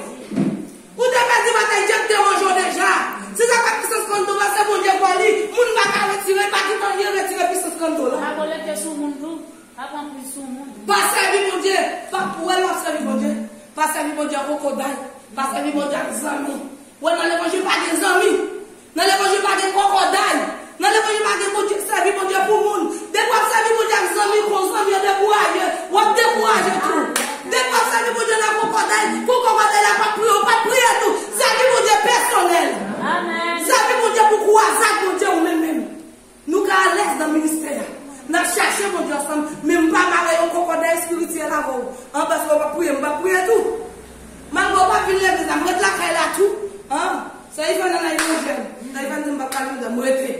Ou te pèdi batay, Dye te ranje w deja. Si sa pa pisans kando la, se Bondye bò li. Moun pa ka retire, pa ki tan li retire pisans kando la. Pa kolekte sou moun tou. Pa pran pri sou moun. Pa sèvi Bondye. Pa wè lè w ap sèvi Bondye. Pa sèvi Bondye ak kokoday. Pa sèvi Bondye ak zanmi. Wè nan levanjil pa gen zanmi. Nan levanjil pa gen kokoday. Nan levanjil pa gen Bondye, sèvi Bondye pou moun. Depi w ap sèvi Bondye ak zanmi, kon zanmi yo dekouraje, w ap dekouraje tou. Depi w ap sèvi Bondye nan kokoday, pou kokoday la pa priye, w pa priye tou. Sèvi Bondye pèsonèl. Sèvi Bondye pou kwaze ak Bondye ou menm menm. Nou ka alèz nan ministè a. N ap chache Bondye ansanm, men m pa mare yon kokoday espirityèl avè w. An, paske w pa priye, m pa priye tou. Malgre w pa vin legliz la, m ret lakay la tou. An, sè Ivana nan manje m. Sè Ivana di m pa pral manje m, m rete.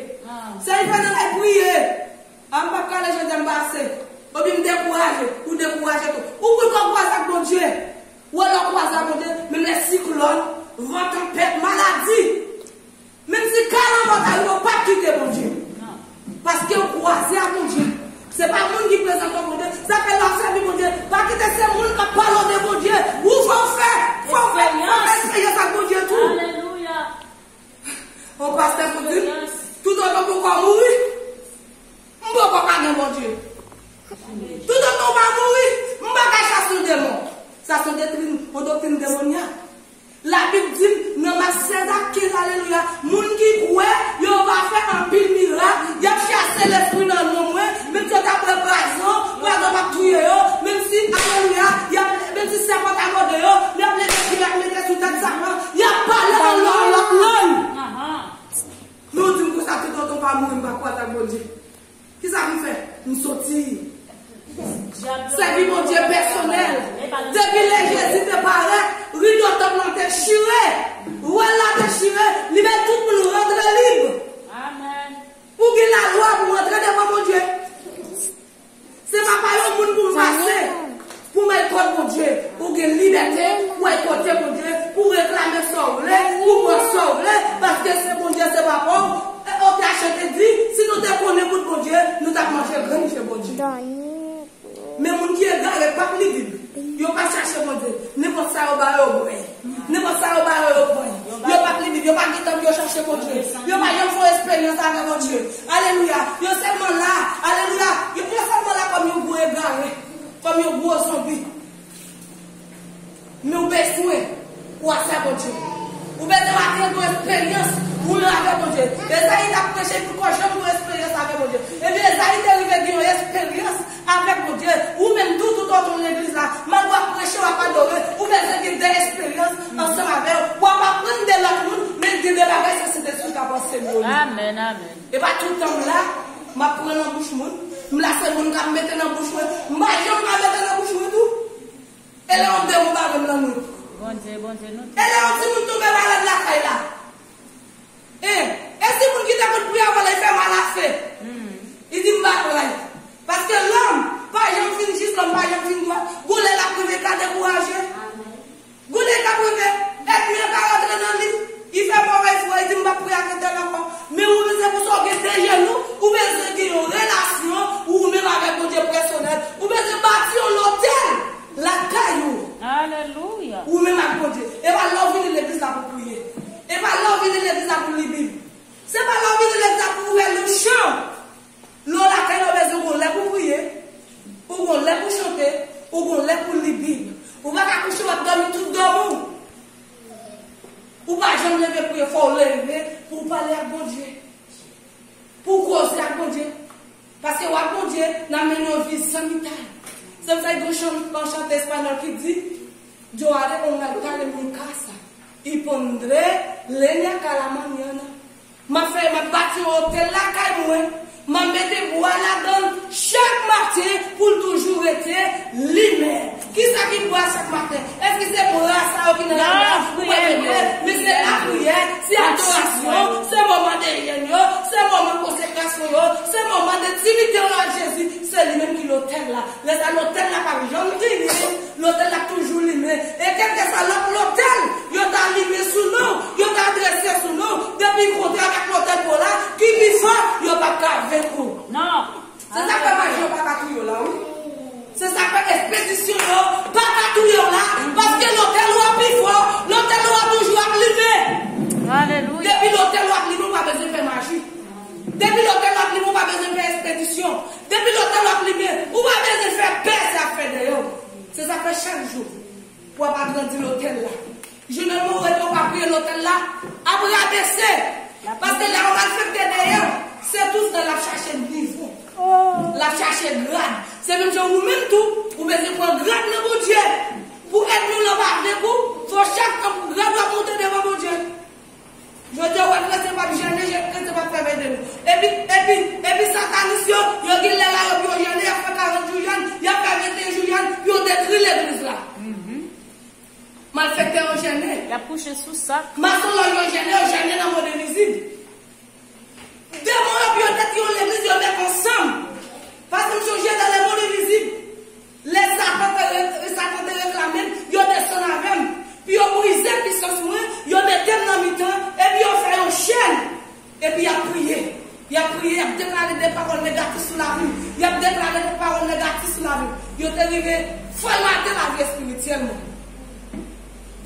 Sè Ivana nan priye. An, m pa prale jodi a, m pase. Oubyen m dekouraje, ou dekouraje tou. Ou pou l kwaze ak Bondye. Ou wè lè w kwaze ak Bondye, menm lè siklòn, van tanpèt, maladi. Menm si kalanbò ta rive, w p ap kite Bondye. Paske w kwaze ak Bondye. Se pa moun ki prezante w Bondye. Sa fè lè w ap sèvi Bondye, pa kite se moun k ap pale w de Bondye. Ou fò w fè, fò w fè, fò w fè eksperyans ak Bondye tou. Alelouya. Yon pastè sot di m, toutotan pou kò mouri, m poko ka gen Bondye. Toutotan w pa mouri, m pa ka chase yon demon. Sa se yon doktrin, yon doktrin demonyap. Labib di m nan Mak sèz ak kenz, alelouya, moun ki kwè, yo va fè anpil mirak, y ap chase lespri nan non mwen, menm si yo ta pran pwazon, pwazon p ap touye yo, menm si, alelouya, y ap, menm si sèpan ta mòde yo, y ap leve pye, y ap mete sou tèt sèpan, y ap pale nan non yon lòt lang. Men w di m konsa, toutotan w pa mouri, m pa kwaze ak Bondye. Kisa m fè? M soti. Sèvi Bondye pèsonèl. Depi lè Jezi te parèt, rido tanp lan te chire. Vwal la te chire. Li bay tout moun rantre lib. Ou gen lalwa pou w rantre devan Bondye. Se pa pa yon moun pou w pase. Pou w al kot Bondye, ou gen libète pou w al kote Bondye, pou w reklame sa w vle, pou w pran sa w vle, paske se Bondye, se papa w. E, oke, Ache te di, si nou te konnen bout Bondye, nou t ap manje grenn je Bondye. Men moun ki egare p ap li Bib. Yo pa chache Bondye. Nenpòt sa yo ba yo, yo bwè. Nenpòt sa yo ba yo, yo pran. Yo p ap li Bib, yo pa gentan pou yo chache Bondye. Yo pa janm fè yon eksperyans avè Bondye. Alelouya. Yo sèlman la. Alelouya. Yo, yo sèlman la kòm yon gwo egare. Kòm yon gwo zonbi. Men ou bezwen kwaze ak Bondye. Ou bezwen atteindre yon eksperyans ou menm avè Bondye. Ezayi t ap preche pou l pa janm gen yon eksperyans avè Bondye. Ebyen, Ezayi te rive gen yon eksperyans avèk Bondye. Ou menm tou, toutotan w legliz la, malgre w ap preche, w ap adore, ou bezwen gen de eksperyans ansanm avè yo. W ap aprann de lòt moun, men gen de bagay se Sentespri k ap anseye w. Amèn, amèn. E pa tout tan m la, m ap pran nan bouch moun. M la se moun k ap mete nan bouch mwen. M pa janm ka mete nan bouch mwen tou. E lè yon demon bare m nan nwit. Bondye, Bondye, nou. E lè yon timoun tonbe malad lakay la. E, e si moun ki te konn priye avè l, li fè mal a fe. Li di m pa pray. Paske lòm pa janm fin jis, lòm pa janm fin dwat. Gon lè l ap rive ka dekouraje. Gon lè l ap rive, ènmi an ka rantre nan li. Li fè move fwa, li di m pa priye ak entèl ankò. Men ou bezwen pou sa w gen de jenou, ou bezwen gen yon relasyon ou menm avèk Bondye pèsonèl. Ou bezwen bati yon lotèl lakay ou. Alelouya. Ou menm ak Bondye. E pa lè w vini legliz la pou w priye. E pa lè w vini legliz la pou w li Bib. Se pa lè w vini legliz la pou w ouvè liv chan. Lè w lakay la, ou bezwen gon lè pou w priye. Ou gon lè pou w chante. Ou gon lè pou w li Bib. Ou pa ka kouche w ap dòmi tout dòmi w. Ou pa janm leve priye, fò w leve pou w pale ak Bondye. Pou w koze ak Bondye. Paske w ak Bondye, n ap mennen yon vi zanmitay. Se pou sa gen yon chan-, yon chante espanyòl ki di, Yo haré un altar en mi casa, y pondré leña cada mañana. M ap fè, m ap bati yon otèl lakay mwen, M ap mete bwa ladan l chak maten pou l toujou rete limen. Kisa ki bwa chak maten? Èske se bwa sa yo ki nan lame a? Ou pa mete, men se lapriyè, se adorasyon, se moman de jèn yo, se moman konsekrasyon yo, se moman de entimite w ak Jezi. Se li menm ki lotèl la. Lè sa lotèl la p ap janm fini. Lotèl la toujou limen. E kèlkeswa lòt lotèl yo ta limen sou non w, yo ta drese sou non w, depi l kontre avèk lotèl pa w la, ki pi fò, yo p ap ka venk ou. Non. Se sa k fè maji yo pa ka touye w la, wi. Se sa k fè espedisyon yo pa ka touye w la, paske lotèl ou a pi fò, lotèl ou a toujou ap limen. Alelouya. Depi lotèl ou ap limen, ou pa bezwen fè maji. Depi lotèl ou ap limen, ou pa bezwen fè espedisyon. Depi lotèl ou ap limen, ou pa bezwen fè pè sa ap fè dèyè w. Se sa k fè chak jou, w ap agrandi lotèl la. Jounen mwen rete w pa priye lotèl la ap rabese. Paske lè yon malfektè dèyè w, se toujou l ap chache nivo. L ap chache grad. Se menm jan ou menm tou, ou bezwen pran grad nan Bondye. Pou ènmi w lan pa venk ou, fò chak tan pou grad w ap monte devan Bondye. Jodi a, w wè kretyen p ap jène, kretyen p ap fè vèjèn. Epi, epi, epi satanis yo, yo gen lè la yo pou yo jène, y ap fè karant jou jèn, y ap fè venteyen jou jèn, pou yo detwi legliz la. Malfektè yo jène. Y ap kouche sou sak. Masonlòj yo jène, yo jène nan mond envizib. Demon yo pou yo detwi yon legliz, yo met ansanm. Paske m sonje dans le monde invisible, lè Satan te re-, Satan te reklame m, yo desann avè m. Pou yo brize pisans mwen, yo mete m nan mitan, epi yo fè yon chèn. Epi y ap priye. Y ap priye, y ap deklare de pawòl negatif sou lavi m. Y ap deklare de pawòl negatif sou lavi m. Yo te rive fòmate lavi espirityèl mwen.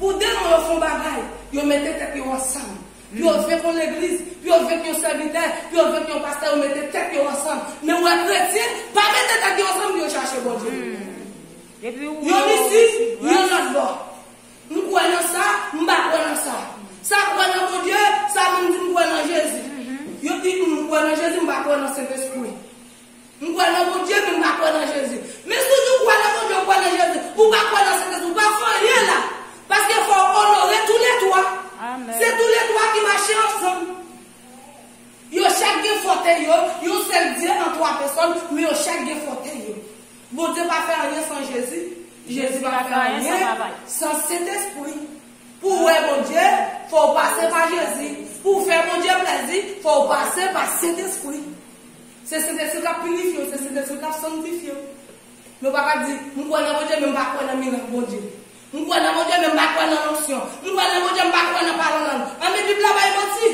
Pou demon yo fè yon bagay, yo mete tèt yo ansanm. Pou yo venk yon legliz, pou yo venk yon sèvitè, pou yo venk yon pastè, yo mete tèt yo ansanm. Men w wè kretyen pa mete tèt yo ansanm pou yo chache Bondye. Epi ou Yon isi, yon lòt bò. M kwè nan sa, m pa kwè nan sa. Sa kwè nan Bondye, sa moun di m kwè nan Jezi. Yo di m kwè nan Jezi, m pa kwè nan Sentespri. M kwè nan Bondye, men m pa kwè nan Jezi. Men si w di w kwè nan Bondye, w kwè nan Jezi, ou pa kwè nan Sentespri, ou pa fè anyen la. Paske fò w onore toulètwa. Amèn. Se toulètwa ki mache ansanm. Yo chak gen fòtèy yo, yon sèl Dye an twa pèsòn, men yo chak gen fòtèy yo. Bondye pa fè anyen san Jezi. Jezi pa fè anyen san Sentespri. Pou w wè Bondye, fò w pase pa Jezi. Pou w fè Bondye plèzi, fò w pase pa Sentespri. Se Sentespri k ap pirifye w, se Sentespri k ap sanntifye w. Nou pa ka di, m kwè nan Bondye, men m pa kwè nan mirak Bondye. M kwè nan Bondye, men m pa kwè nan lonksyon. M kwè nan Bondye, m pa kwè nan pale an lang. Anben, Bib la bay manti.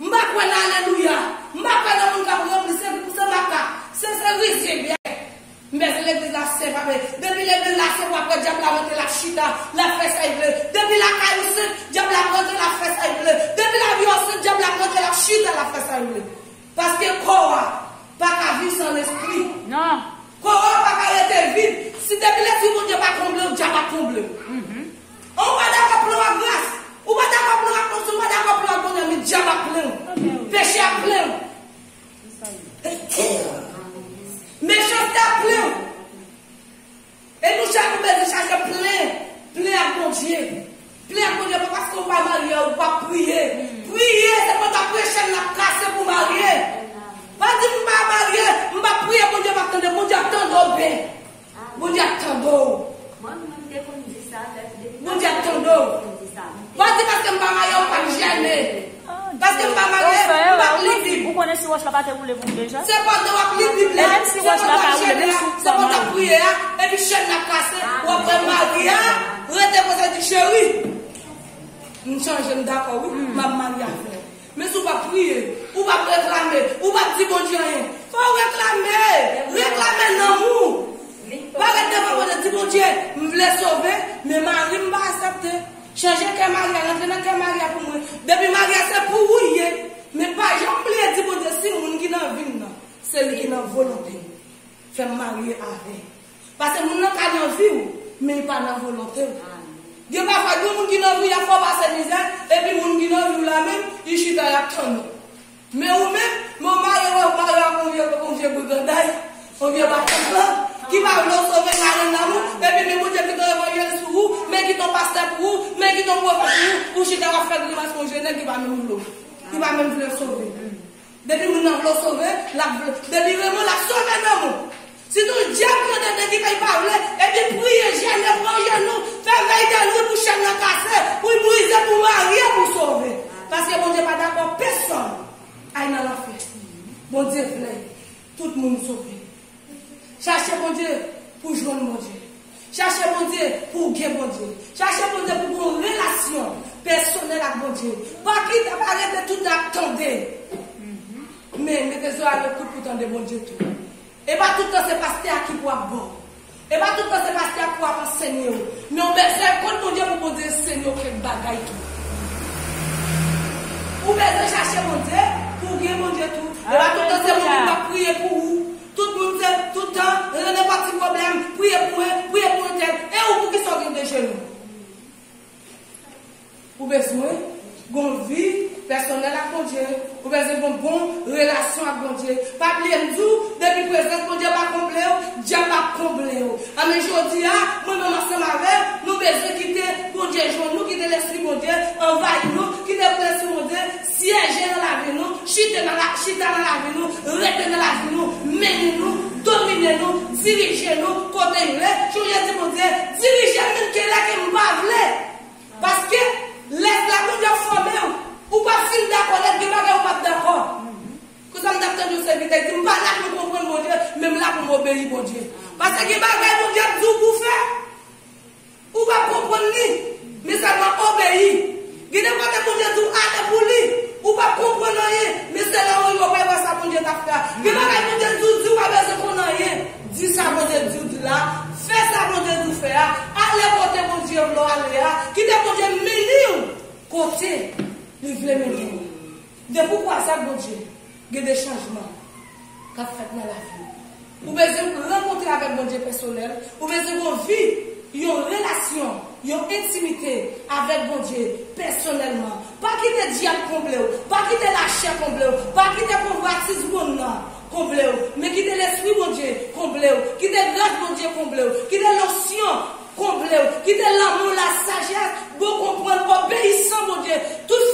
M pa kwè nan alelouya. M pa kwè nan moun k ap ranpli, se, se makak, se, se rizye byè. M bezwen legliz la senp, paske depi legliz la senp, w ap wè dyab la rantre, l ap chita, l ap fè sa l vle. Depi lakay ou senp, dyab la rantre, l ap fè sa l vle. Depi lavi w senp, dyab la rantre, l ap chita, l ap fè sa l vle. Paske kò a pa ka viv san lespri. Non. Kò a pa ka rete vid. Si depi lespri Bondye pa konble w, dyab ap konble w. Ou pa dakò plan ak gras. Ou pa dakò plan ak onksyon, ou pa dakò plan ak bondye, men dyab ap plen w. Peche ap plen w. Mechanste ap plen w. E nou chak nou bezwen chache plen, plen ak Bondye. Plen ak Bondye, pa paske ou pa marye, ou pa priye. Priye, se pandan w ap priye, chèn nan ap kase pou w marye. Pa di m pa marye, m pa priye, Bondye p ap tande, Bondye ap tande w byen. Bondye ap tande w. Mwen menm te konn di sa, depi Bondye ap tande w. Pa di paske m pa marye, ou p ap jène. Paske m pa marye, m p ap li Bib. Ou konnen si wòch la pa te woule pou w deja? Se pandan w ap li Bib la, se pandan w ap jène a, se pandan w ap priye a, epi chèn nan ap kase, w ap wè mari a rete konsa di, cheri, m chanje, m dakò wi, m ap marye avè w. Men si w p ap priye, ou p ap reklame, ou p ap di Bondye anyen, fò w reklame, reklame nanm ou. Pa ret devan Bondye, di Bondye, m vle sove, men mari m pa aksepte. Chanje kè mari a, rantre nan kè mari a pou mwen. Depi mari a se pou ou l ye, men pa janm bliye di Bondye si moun ki nan vi m nan, se li ki nan volonte m. Fè m marye avè l. Paske moun nan ka nan vi w, men li pa nan volonte w. Gen pafwa, gen moun ki nan vi w, y ap fè w pase mizè, epi moun ki nan vi w la menm, li chita, y ap tann ou. Men ou menm, men w marye, w marye ak yon vye, yon vye briganday, yon vye baton blan, ki pa vle w sove, marenn lanmou, epi men Bondye kite yon evanjelis pou ou, men kite yon pastè pou ou, men kite yon pwofèt pou ou, ou chita w ap fè grimas pou yon jennèg ki pa menm vle w, ki pa menm vle w sove. Depi moun nan vle w sove, l ap vle. Depi renmen w, l ap sove nanm ou. Si tou dyab nan tete ki fè l pa vle, epi priye, jene, pran jenou, fè vèy de nuit pou chèn nan kase, pou l brize, pou marye, pou sove. Paske Bondye pa dakò pèsonn ay nan lanfè. Bondye vle tout moun sove. Chache Bondye pou jwenn Bondye. Chache Bondye pou w gen Bondye. Chache Bondye pou w gen yon relasyon pèsonèl ak Bondye. Pa kite, pa rete tout ap tande. Men mete zòrèy w ekout pou tande Bondye tou. E pa tout tan se pastè a ki pou ap ba w. E pa tout tan se pastè a ki pou ap ansenye w. Men w bezwen konn Bondye pou Bondye ansenye w kèk bagay tou. Ou bezwen chache Bondye pou w gen Bondye tou. E pa tout tan se moun ki pou ap priye pou ou. Tout moun se tout tan, nan nenpòt ti pwoblèm, priye pou mwen, priye pou entèl. E ou, poukisa w gen de jenou? Ou bezwen gon vi pèsonèl ak Bondye. Ou bezwen gon bon relasyon ak Bondye. Pa bliye m di w, depi prezans Bondye pa konble w, dyab ap konble w. Anben jodi a, mwen menm ansanm avè w, nou bezwen kite Bondye jwenn nou, kite Lespri Bondye anvayi nou, kite Lespri Bondye syeje nan lavi nou, chite nan la, chita nan lavi nou, rete nan lavi nou, mennen nou, domine nou, dirije nou kote l vle. Chonje di Bondye, dirije m menm ke lè ke m pa vle. Paske lè la moun yo fòme w, ou p ap fin dakò nèt, gen bagay ou p ap dakò. Konsa m t ap tande yon sèvitè di, m pa la pou m konprann Bondye, men m la pou m obeyi Bondye. Paske gen bagay Bondye ap di w pou w fè, ou p ap konprann li, men sèlman obeyi. Gen de kote Bondye di w ale pou li, ou p ap konprann anyen, men se lè w rive w pral wè sa Bondye t ap fè a. Gen bagay Bondye di w di w pa bezwen konn anyen. Di sa Bondye di w di la, fè sa Bondye di w fè a, ale kote Bondye vle w ale a, kite Bondye mennen w kote li vle mennen w. Depi w kwaze ak Bondye, gen de chanjman k ap fèt nan lavi w. Ou bezwen rankontre avèk Bondye pèsonèl, ou bezwen gen yon vi, yon relasyon, yon entimite avèk Bondye pèsonèlman. Pa kite dyab konble w, pa kite lachè konble w, pa kite konvwatis monn nan konble w, men kite Lespri Bondye konble w, kite gras Bondye konble w, kite lonsyon konble w, kite lanmou, lasajès, bon konprann, obeyisan Bondye. Tout